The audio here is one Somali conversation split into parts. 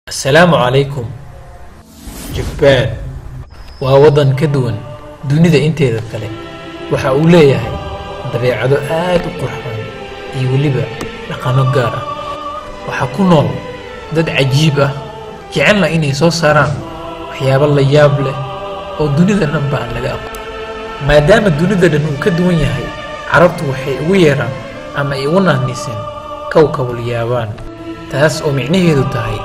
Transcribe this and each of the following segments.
Assalaamu calaykum. Jabaan waa waddan ka duwan dunida inteeda kale. Waxa uu leeyahay dabeecado aad u qurux badan iyo weliba dhaqanno gaar ah. Waxaa ku nool dad cajiib ah, jecelna inay soo saaraan waxyaabo la yaab leh oo dunida dhanba aan laga aqoon. Maadaama dunida dhan uu ka duwan yahay, Carabtu waxay ugu yeeraan ama ay ugu naanniseen kowkabul yaabaan, taas oo micnaheedu tahay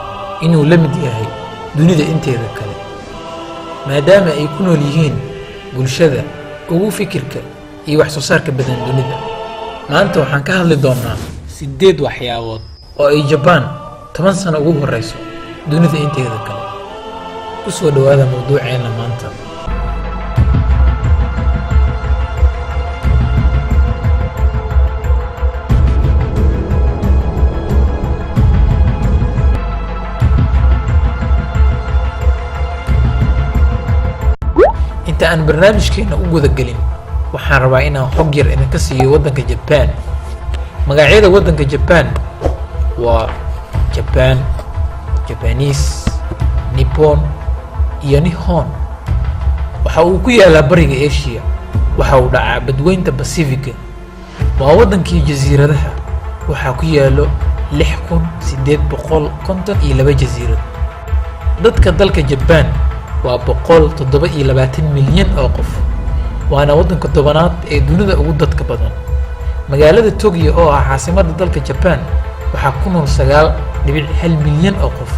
inuu la mid yahay dunida inteeda kale, maadaama ay ku nool yihiin bulshada ugu fikirka iyo wax soo saarka badan dunida. Maanta waxaan ka hadli doonaa 8 waxyaabood oo ay Jabaan 10 sano ugu horeyso dunida inteeda kale. Ku soo dhawaada mawduuceena maanta. Inta aan barnaamijkeena u guda gelin, waxaan rabaa inaan xog yar idinka siiyo waddanka Jabaan. Magacyada waddanka Jabaan waa Jabaan, Japanese, Nippon iyo Nihon. Waxa uu ku yaalaa bariga Asia. Waxa uu dhacaa badweynta Pacific-ga. Waa waddankii jasiiradaha. Waxaa ku yaalo 6852 jasiirad. Dadka dalka Jabaan waa 127 milyan oo qof, waana waddanka 10aad ee dunida ugu dadka badan. Magaalada Tokyo oo ah caasimadda dalka Jabaan waxaa ku nool 9.1 milyan oo qof.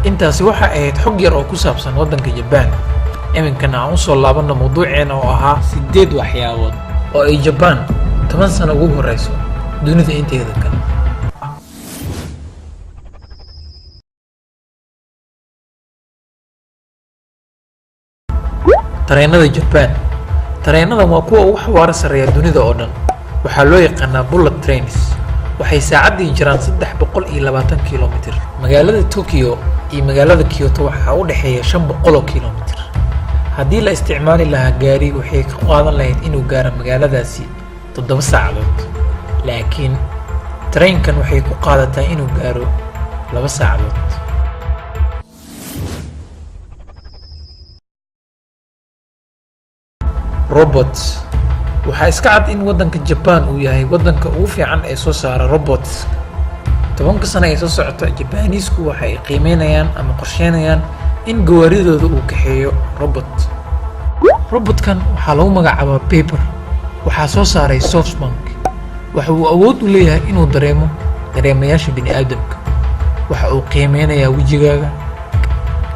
Intaasi waxa ahayd xog yar oo ku saabsan waddanka Jabaan. Iminkana aan usoo laabanno mawduuceena oo ahaa 8 waxyaabood oo ay Jabaan 10 sano ugu horeyso dunida inteeda kale. Tareenada Jabaan. Tareenadan waa kuwa ugu xawaaro sarreeya dunida oo dhan. Waxaa loo yaqaanaa bullet trains. Waxay saacaddii jiraan 320 kilomitir. Magaalada Tokyo iyo magaalada Kyoto waxaa u dhexeeya 500 oo kilomitir. Haddii la isticmaali lahaa gaari, waxay ka qaadan lahayd inuu gaaro magaaladaasi 7 saacadood, laakiin tareenkan waxay ku qaadataa inuu gaaro 2 saacadood. Robots. Waxaa iska cad in waddanka Jabaan uu yahay waddanka ugu fiican ee soo saara robots. 10-ka sano ee soo socota, Jabaaniisku waxa ay qiimeynayaan ama qorsheynayaan in gawaaridooda uu kaxeeyo robot. Robotkan waxaa lagu magacaabaa Pepper. Waxaa soo saaray SoftBank. Waxa uu awood u leeyahay inuu dareemo dareemayaasha bini'aadamka. Waxa uu qiimeynayaa wejigaaga,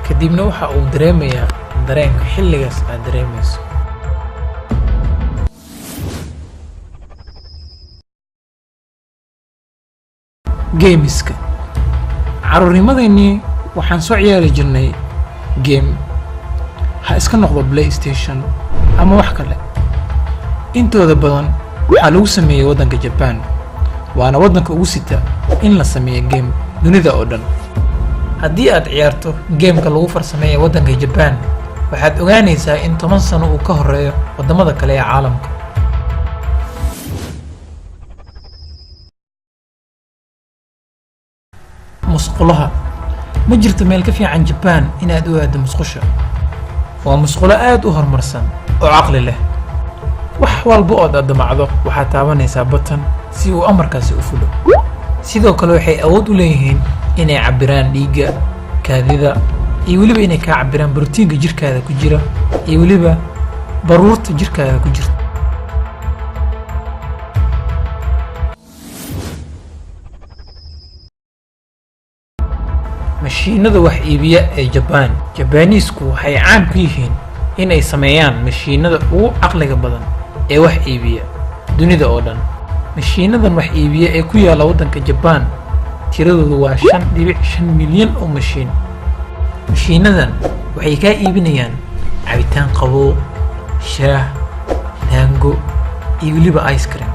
kadibna waxa uu dareemayaa dareenka xilligaas aad dareemayso. Gameska. Caruurnimadeennii waxaan soo ciyaari jirnay game, ha iska noqdo PlayStation ama wax kale. Intooda badan waxaa lagu sameeyey waddanka Jabaan, waana waddanka ugu sita in la sameeyo game dunida oo dhan. Haddii aad ciyaarto gameka lagu farsameeya waddanka Jabaan, waxaad ogaanaysaa in 10 sano uu ka horeeyo waddamada kale ee caalamka. Musqulaha. Ma jirto meel ka fiican Jabaan inaad u aaddo musqusha. Waa musqulo aad u horumarsan oo caqli leh. Wax walba ood addamacdo waxaad taabanaysaa button si uu amarkaasi u fulo. Sidoo kale waxay awood u leeyihiin inay cabbiraan dhiigga, kaadida, iyo weliba inay kaa cabbiraan borotiinka jirkaada ku jira iyo weliba baruurta jirkaada ku jirta. Mashiinada wax iibiya ee Jabaan. Jabaaniisku waxay caan ku yihiin in ay sameeyaan mashiinada ugu caqliga badan ee wax iibiya dunida oo dhan. Mashiinadan wax iibiya ee ku yaalla waddanka Jabaan tiradoodu waa 5.5 milyan oo mashiin. Mashiinadan waxay kaa iibinayaan cabitaan qabow, shaah, daango iyo weliba ice cream.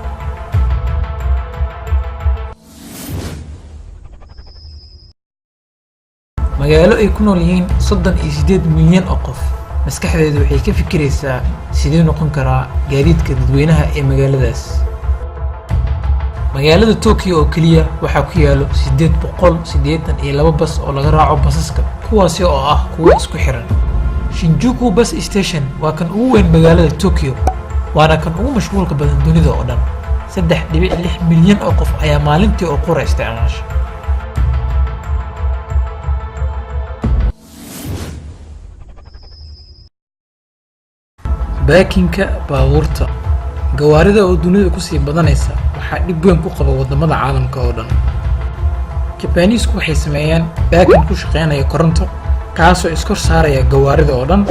Magaalo ay ku nool yihiin 38 milyan oo qof, maskaxdeedu waxay ka fikiraysaa sidee noqon karaa gaadiidka dadweynaha ee magaaladaas. Magaalada Tokyo oo keliya waxaa ku yaalo 882 bas oo laga raaco basaska, kuwaasi oo ah kuwo isku xiran. Shinjuku Bus Station waa kan ugu weyn magaalada Tokyo, waana kan ugu mashquulka badan dunida oo dhan. 3.6 milyan oo qof ayaa maalintii oo qura isticmaasha. Baakinka baabuurta gawaarida oo dunida kusii badanaysa waxaa dhib weyn ku qaba wadamada caalamka oo dhan. Jabaniisku waxay sameeyaan baakin ku shaqeynaya koronto, kaasoo iskor saaraya gawaarida oo dhan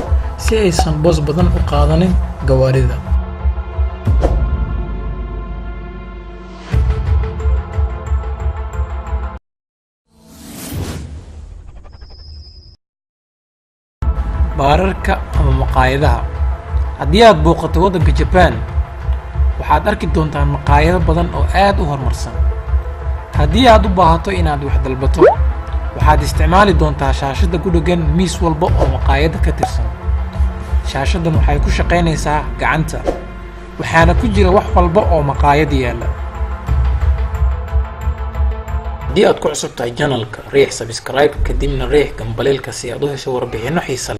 si aysan boos badan u qaadanin gawaarida. Baararka ama maqaayadaha. Haddii aad booqato waddanka Jaban, waxaad arki doontaa maqaayado badan oo aad u horumarsan. Haddii aad u baahato inaad wax dalbato, waxaad isticmaali doontaa shaashadda ku dheggan miis walba oo maqaayadda ka tirsan. Shaashaddan waxay ku shaqaynaysaa gacanta, waxaana ku jira wax walba oo maqaayadda yaalla. Haddii aad ku cusub tahay channelka, riix subscribe, kadibna riix gambaleelka si aad u hesho warbixinno xiisa leh.